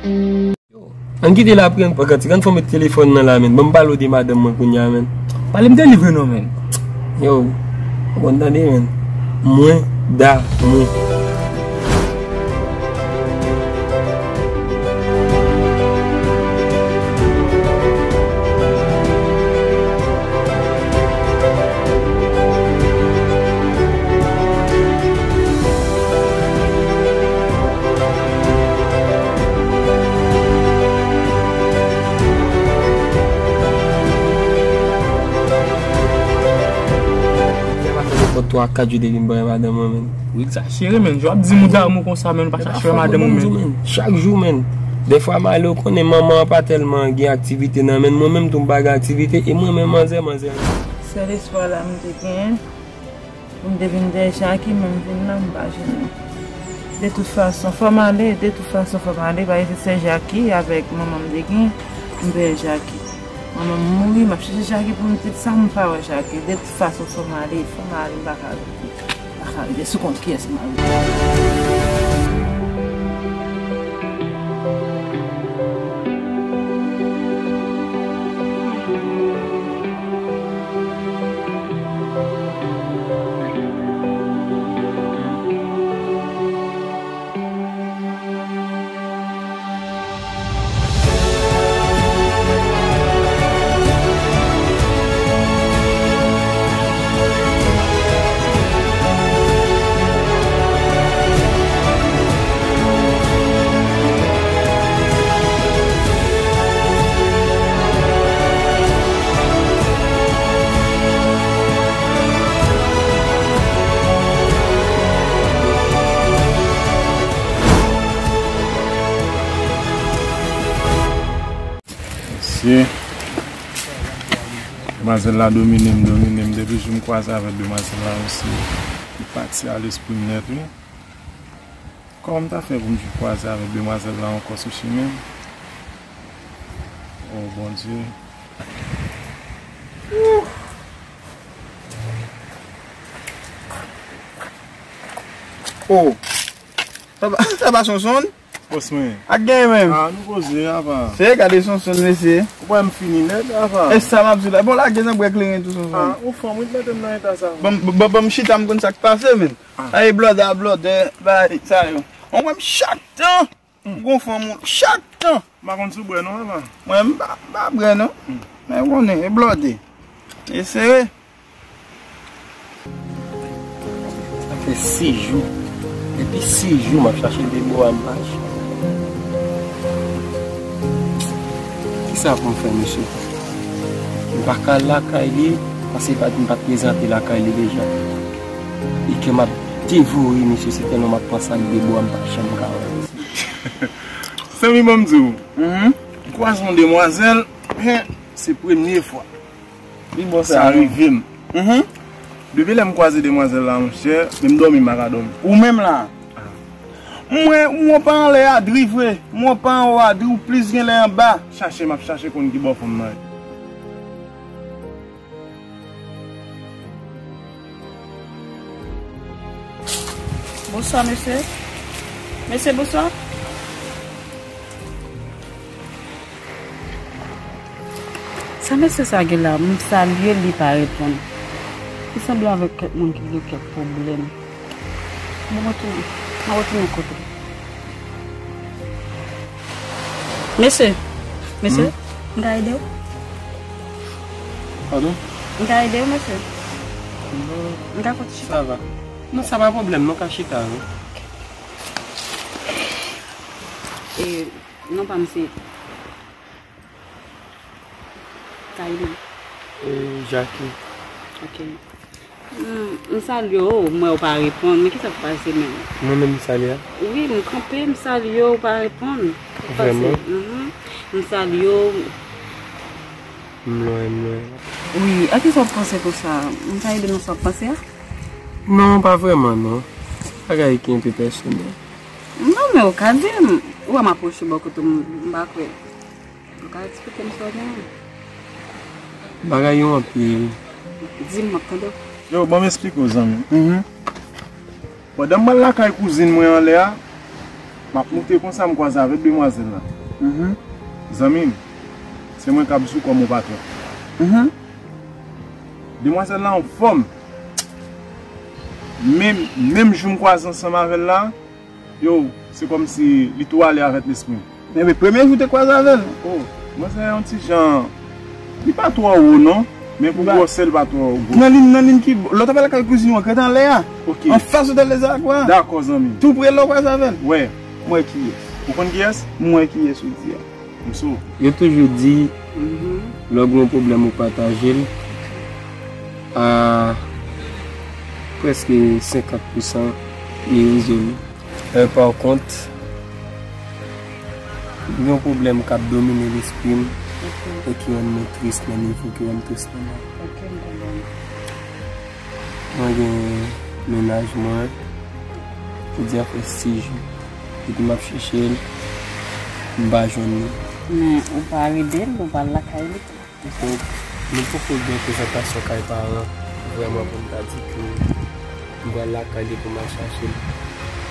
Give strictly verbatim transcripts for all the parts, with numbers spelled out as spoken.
Yo, ann kite laprann pran kantik, ann fè w met telefòn nan la, menn. Ban m pale w de madanm mwen kounye a, menn. Pale m de li vre non, menn. Yo, ou konn tande, menn. Mwen damou. Sa va fè nenpòt twa, kat jou depi m pa wè madanm mwen, menn. Wi, egzajere, menn. Jan w ap di m ou damou konsa, menn, ou pa chache wè madanm ou, menn. Chak jou, menn. Dèfwa m ale, ou konnen manman an pa tèlman gen aktivite nan, menn. Mwen menm tou m pa gen aktivite, e mwen menm manzè, manzè. Sèl espwa la m te genyen, pou m te vin dèyè Jackie, men m vin la, m pa jwenn li. De tout fason, fò m ale, de tout fason, fò m ale, paske se sè Jackie avèk manman m te gen, m pè Jackie. Manman m mouri, m ap chèche Jackie pou m te sa, m pa wè Jackie. De tout fason, fò m ale, fò m ale, m pa ka rete. M pa ka rete sou kont kiyès m ap rete. Mesye, demwazèl la domine m, domine m. Depi jou m kwaze avèk demwazèl la, mesye, li pati a lespri m nèt, wi. Kòman m ta fè pou m jwenn kwaze avèk demwazèl la ankò sou chemen m? O Bondye. O! Sa pa, sa pa Sonson? Bòs mwen. Ak gen menm. Ah, nou poze, apa. Se gade Sonson, mesye. Ou pa m fini nèt, apa. E sa m ap di la. Bon, lage nan bwè kleren tou, Sonson. Ah, ou fanm, ou t mete m nan eta sa. Ban m, ban, ban m chita, m konn sa k pase, menn. Ah. Sa e blòdè a blòdè, bay, sa yo. On wè m chak tan. M gon fanm, chak tan. M pa konn si w bwè non, apa. Mwen, m pa, m pa bwè non. Hmm. Men ou konnen, e blòdè. E sere. Sa fè sis jou. Depi sis jou, m ap chache Debora, m pa jwenn. Kisa pou m fè, mesye? M pa ka al lakay li, paske pa, m pa t prezante lakay li deja. E ke m ap devore, mesye, se tèlman m ap panse ak Debora, m pa janm ka wè, mesye. Zanmi, ban m di w, mhm, m kwaze yon demwazèl, men se premye fwa. Li bon sa, sa non? Rive m. Mhm. Depi lè m kwaze demwazèl la, monchè, menm dòmi m pa ka dòmi. Ou menm la? Ah. M wè, m wè w pa anlè a, dri vre. M wè w pa anwo a, dri w plis genlè anba. Chache, m ap chache konn ki bò fanm nan ye. Bonswa, mesye. Mesye, bonswa. Sa mesye sa gen la, m salye l, li pa reponn. Li sanble avèk kèk moun ki gen kèk pwoblèm. Bon, mwen tounen. Mwen retounen kote. Mesye, mesye, hmm? M ka ede w? Padon? M ka ede w, mesye? Non. M ka fè w ti chita? Sa va. Non, sa pa pwoblèm, non, ka chita, wi. E, non pa m se Kayden. E, Jackie. Ok. Hmm, m salye w, m wè w pa reponn. Men kisa k pase menm? Mwen menm m salye a? Wi, m kanpe, m salye w, w pa reponn. Vrèman? Mhm. M salye w. M lwen, m lwen. Wi, a kisa w ap panse konsa? M ka ede w nan sa w ap panse a? Non, pa vrèman, non. Se bagay ki enpe pèsonèl. Non, men w ka di m. Ou wè m apwoche bò kote w, m, m pa kwè. Ou ka eksplike m sa w gen an? Bagay yo anpil. Di m, m ap tande w. Yo, ban m eksplike w, zanmi. Mhm. Pandan m pral lakay kouzin mwen anlè a, m ap moute konsa, m kwaze avèk demwazèl la. Mhm. Zanmi m, se mwen k ap di w kòm yon patwon. Mhm. Demwazèl la anfòm. Menm, menm jou m kwaze ansanm avè l la, yo, se kòmsi li tou ale avèk lespri m. Ebyen, premye jou w te kwaze avè l? Oh, manzè yon ti jan, li pa twò wo non, men pou gwosè l pa twò gwo. Nan liy, nan liy ki bò? Lè w t ap al lakay kouzin ou an, k ret anlè a. Ok. Anfas otèl Dezakwa. Dakò, zanmi m. Tou pre lè w kwaze avè l. Wè. M wè kiyès. Ou konn kiyès? M wè kiyès ou di a. M sou. Yo toujou di, lè w gen yon pwoblèm ou pataje l, a prèske senkant pousan li rezoli. E pa kont, gen yon pwoblèm k ap domine lespri m e ki rann mwen tris nan nivo ki rann m tris lan la. Ok, m konprann. Mwen gen mennaj mwen, jodi a fè sis jou. Depi m ap chèche l, m pa jwenn li. Men ou pa rele l, ou pa al lakay li tou. Donk, nou poko gen prezantasyon kay paran, vrèman pou m ta di ke m pral lakay li pou m al chache l.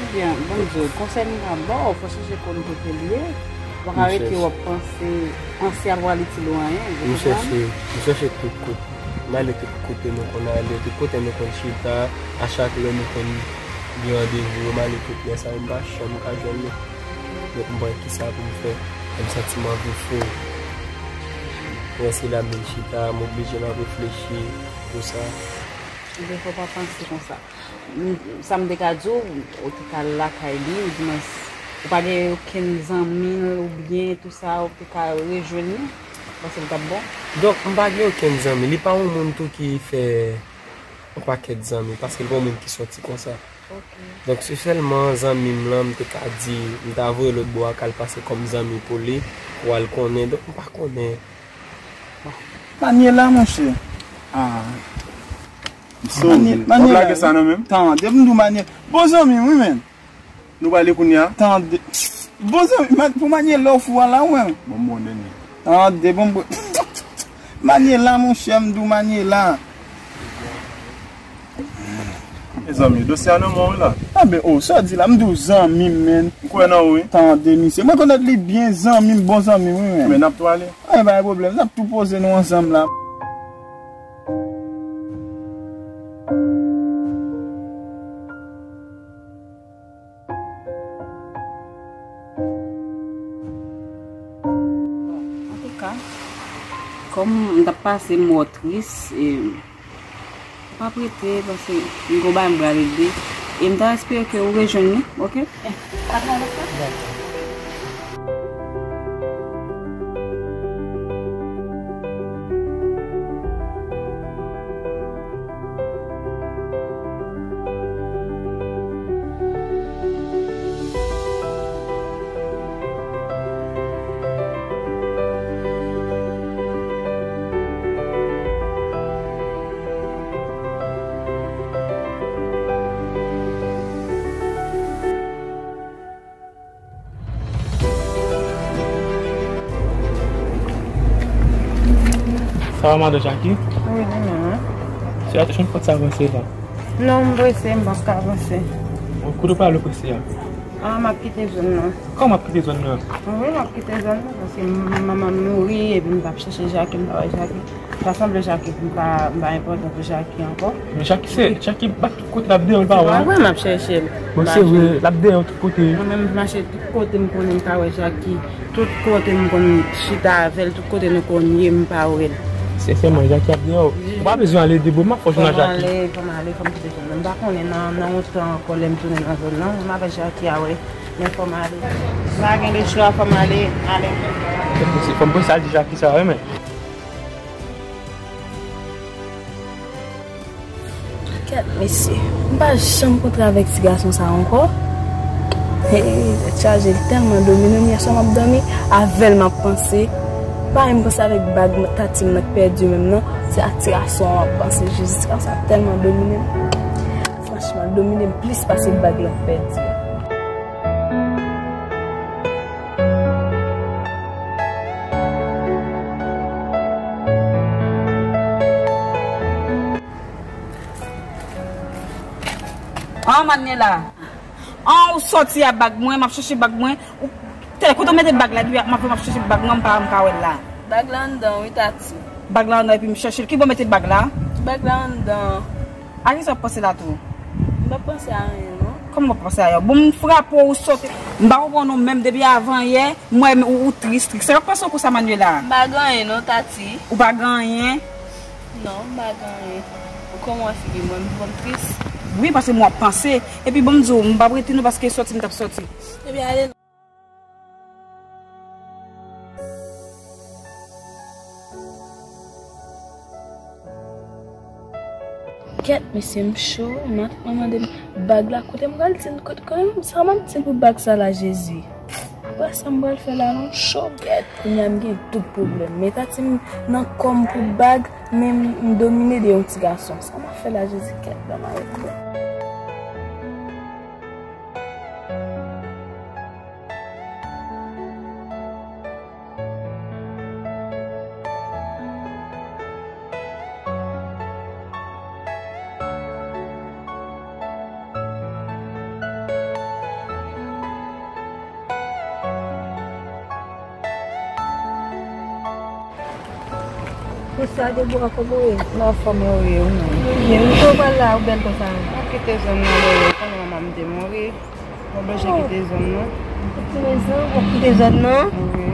Ebyen, bon Dye, konsèy m ka ba w, fò w chèche konn kote l ye. Ou pa ka rete w ap panse, panse a pral itil ou anyen, ou konprann? M chèche, m chèche tout kote. M ale tout kote nou konn ale, tout kote nou konn chita, a chak lè nou konn gen randevou yo, m ale tout lè sa yo, m pa janm ka jwenn li. Donk, m pa wè kisa pou m fè. M santi m anvi fou. Mwen se la m vin chita, m oblije m ap reflechi pou sa. Defwa w pa panse konsa. M, sa m te ka di w, ou te ka al lakay li, oudimwens, ou pa gen okenn zanmi l oubyen tou sa, ou te ka rejwenn li, ou panse l t ap bon? Donk, m pa gen okenn zanmi. Li pa yon moun tou ki fè yon pakèt zanmi, paske l pa yon moun ki sòti konsa. Ok. Donk, se sèlman zanmi m lan, m te ka di, m ta voye lòt bò a k al pase kòm zanmi pou li, pou al konnen. Donk, m pa konnen. Manyela, monchè. Ah. M sou. Manye-, w ap Manyela, lage sa nan men m? Tande, m di w Manye-, bon zanmi m, wi, men. Nou prale kounye a? Tande. Bon zanmi, man-, pou Manyela w fou a la, wi, men. Bon, bon, dènye. Tande, bon, bon. Manyela, monchè, m di w Manyela. Mezanmi, dosye a nan men w la. Anben, oh, sa w di la, m di w zanmi m, men. M kwè nan ou, wi. Tande, misye. Mwen konèt li byen, zanmi m, bon zanmi m, wi, men. Men n ap tou ale. Anben, pa gen pwoblèm, n ap tou poze nou ansanm la. Antouka, kòm m t ap pase, m wè w tris, e, pa prete, paske m gon bagay m pral regle, e m ta espere ke ou rejwenn li, oke? Sa va, madan Jackie? Wi, li menm, wi. Se attention pòt sa avanse la. Non, m prese, m p ap ka avanse. Bon, kote w prale prese a? Ah, m ap kite zòn nan. Kòman w ap kite zòn nan? Wi, m ap kite zòn nan, paske m-, manman m mouri, epi m t ap chèche Jackie, m pa wè Jackie. Sa sanble Jackie, m pa, m pa enpòtan pou Jackie ankò. Men Jackie se, Jackie bat tout kote, l ap dèyè w, l pa wè. Se pa vre, m ap chèche l. Bon, se vre, l ap dèyè w tout kote. Mwen menm, m mache tout kote, m konnen m pa wè Jackie. Tout kote m konn chita avè l, tout kote nou konn ye, m pa wè l. Sensèman, Jackie ap dèyè w. Ou pa bezwen ale de bon, m ap fè w jwenn ak Jackie. Fò m ale, fò m ale, fò m kite zòn nan. M pa konnen nan, nan yon tan ankò lè m tounen nan zòn nan, m avè Jackie a wè. Men fò m ale. M pa gen lechwa, fò m ale, ale. Fò m panse al di Jackie sa, wi, men. Kèt, mesye. M pa janm kontre avèk ti gason sa ankò. Hey, tèt chaje, li tèlman domine m. Yèswa m ap dòmi, avè l m ap panse. Pa menm panse avèk bag tati m nan k pèdi menm non. Se ak ti gason an m ap panse. Jezi, ti gason sa tèlman domine m. Franchman, l domine m plis pase bag lan k pèdi a. An, Manela. An, ou sòti a bag mwen, m ap chèche bag mwen. Ou, Tè, kote w mete bag la, epi m ap, m ap chèche bag mwen, m pa, m pa wè l la. Bag la anndan, wi, Tati. Bag la anndan, epi m chèche l. Kibò w mete bag la? Bag la anndan. A kisa w ap panse la tou? M pa panse a anyen, non. Kòman w pa panse a anyen? Bon, m frape w, ou sote. M pa konprann ou menm depi avan yè, m wè ou, ou tris, tris. Sa k ap pase w konsa, Manuela? M pa gen anyen, non, Tati. Ou pa gen anyen? Non, m pa gen anyen. Ou kòman w figi mwen, m, m tris? Wi, paske m w ap panse. Epi bon, m di w, m p ap rete non, paske sòti m t ap sòti. Ebyen, ale non. Kèt, mesye, m cho, matant mwen mande m bag la, kote m pral di l, kote, kote m, sa m ap di l pou bag sa la, Jezi? Ou wè sa m pral fè la, non, cho, kèt. Kounye a m gen tout pwoblèm. Men Tati m nan kò m pou bag, men m, m domine de yon ti gason. Sa m ap fè la, Jezi, kèt, ban m ale. Konsa, Debora, kòman w ye? M anfòm, e ou ye, ou menm? Mwen byen wi. Kote w pral la, ou bèl konsa? M ap kite zòn nan, Lolo. Konnen manman m te mouri. Mwen oblije kite zòn nan. Ou kite zòn, w ap kite zòn nan? Wi.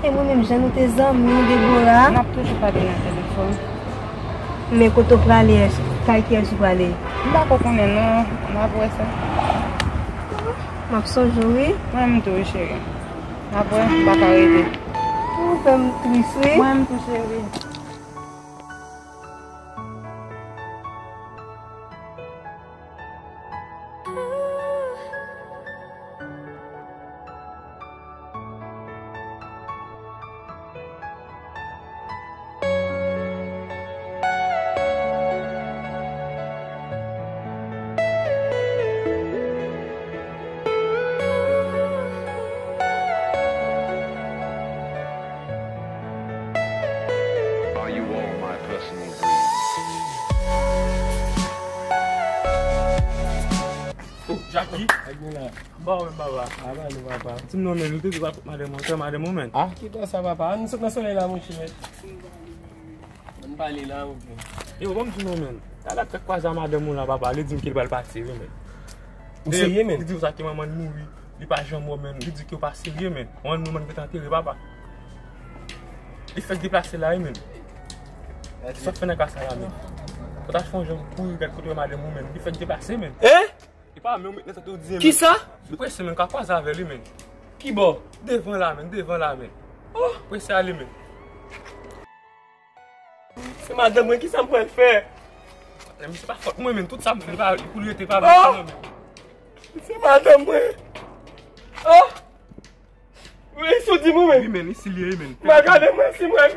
E mwen menm, jan nou te zanmi, Debora. N ap toujou pale nan telefòn. Men kote w prale, èske, kay kiyès ou prale? M pa ko konnen non, n ap wè sa. M ap sonje w wi. Mwen menm tou wi, cheri. N ap wè, m pa ka rete. Ou fè m tris wi. Mwen menm tou, cheri. Are you all my personal dreams? Oh, Jackie. Ak nou la. Ba w menm, papa. Aba nou, papa. Di m non, men, ou te di w pral kot madanm ou, kè madanm ou, men. Ah, ki bò sa, papa? Ann sot nan solèy la, monchè. Ann pale la, monchè. Yo, ban m di w non, men. Talè m fèk kwaze a madanm ou la, papa. Li di m ke l pral pati, wi, men. Ou serye, men? Li di w sa ke manman l mouri. Li pa janm wè w, men. Li di ke w pa serye, men. Manman l gentan antere, papa. Li fèk deplase la, wi, men. Sa w fè nan ka sa la, men? Ou ta fè yon jan kouri gad kote w wè madanm ou, men. Li fèk deplase, men. Eh? E pa men w met nan tèt ou di, men. Kisa? Li prese, men, ka kwaze avè li, men. Ki bò? Devan la, men, devan la, men. Oh! Prese ale, men. Se madanm mwen, kisa m pral fè? Men se pa fòt mwen, men, tout sa m fè, li pa, pou li rete pa byen, non, men. Se madanm mwen. Oh! Wi, isi w di m wi, men. Wi, men, isi li ye, men. M a gade mwen si mwen.